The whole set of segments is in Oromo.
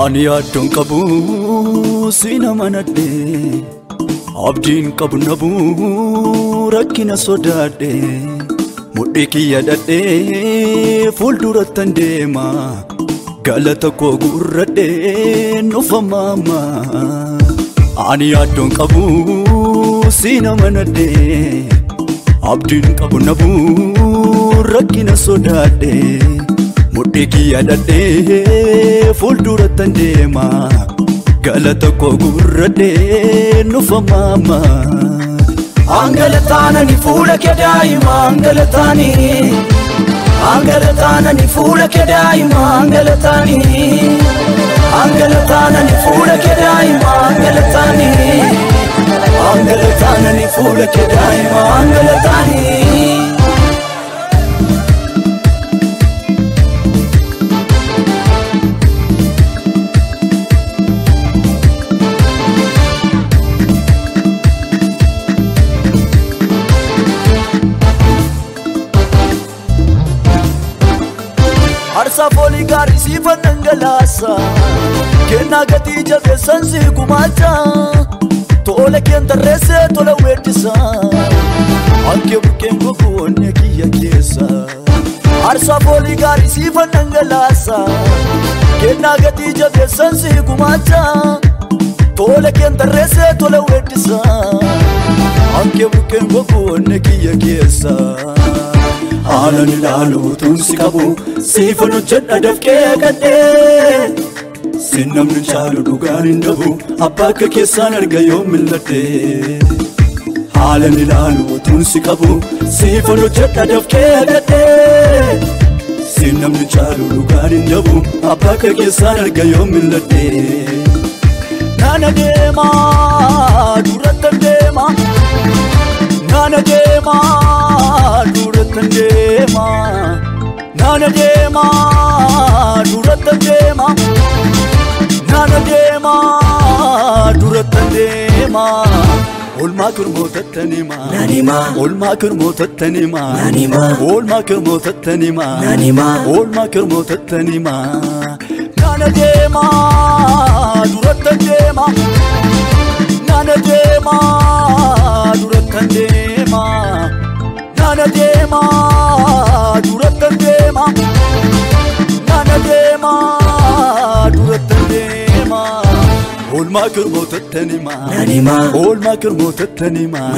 Ani yaaddoon qabu sina manadhe abdiin qabu nabu rakkina sodaadhe mudhii kiyya dhadhee fuuldurattan deema galata koo gurradhe nufa maama. Ani yaaddoon qabu sina manadhe abdiin qabu nabu rakkina sodaadhe mudhii kiyya dhadhee fuuldurattan deema galata koo gurradhee nufa maama. Angalataanani fuula kee daa'ima angalataani angalataanani fuula kee daa'ima angalataani angalataanani fuula kee daa'ima angalataani angalataanani fuula kee daa'ima angalataani. Aarsaa foolii gaarii siifan dhangalaasa kennaa gatii jabeessan si gumaacha tola keen tarreessee tola weeddisa hankee bukkeen gogu onnee kiyya keessa. Aarsaa foolii gaarii siifan dhangalaasa kennaa gatii jabeessan si gumaacha tola keen tarreessee tola weeddisa hankee bukkeen gogu onnee kiyya keessa. Haalaan ilaalu tumsi qabu siifan hojjedha dafqee gadhee sin namni caalu dhugaan hin dhabu abbaa akka keessaan arga yoo mil'adhee. Haalaan ilaalu tumsi qabu siifan hojjedha dafqee gadhee sin namni caalu dhugaan hin dhabu abbaa akka keessaan arga yoo mil'adhee. Naana deemaa durattan deemaa naana deemaa durattan deemaa naana deemaa durattan deemaa naana deemaa durattan deemaa. Oolmaa kirmootattan himaa oolmaa kirmootattan himaa oolmaa kirmootattan himaa oolmaa kirmootattan himaa. Naana deemaa durattan deemaa naana deemaa durattan deemaa naana deemaa durattan deemaa naana deemaa durattan deemaa. Oolmaa kirmootattan himaa oolmaa kirmootattan himaa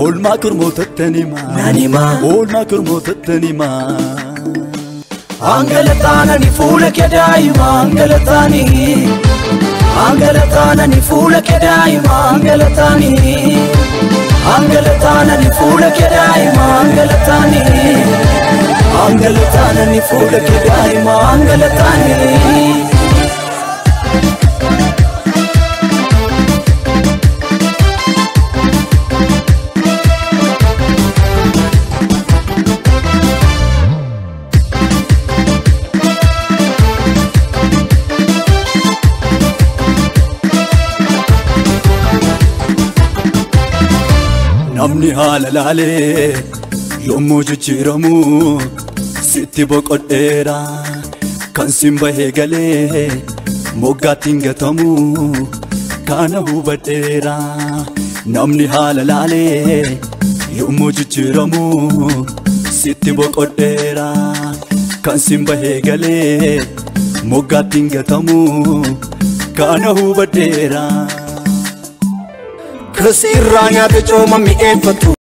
oolmaa kirmootattan himaa oolmaa kirmootattan himaa. Angalataanani fuula kee daa'ima angalataani angalataanani fuula kee daa'ima angalataani angalataanani fuula kee daa'ima angalataani angalataanani fuula kee daa'ima angalataani. Namni haala laalee yommuu jijjiiramu sitti boqodheera kan sin bahee galee moggaatti hin gatamu kana hubadheera. Namni haala laalee yommuu jijjiiramu sitti boqodheera kan sin bahee galee moggaatti hin gatamu kana hubadheera. Kasirraa nyaata cooma mi'eeffatu.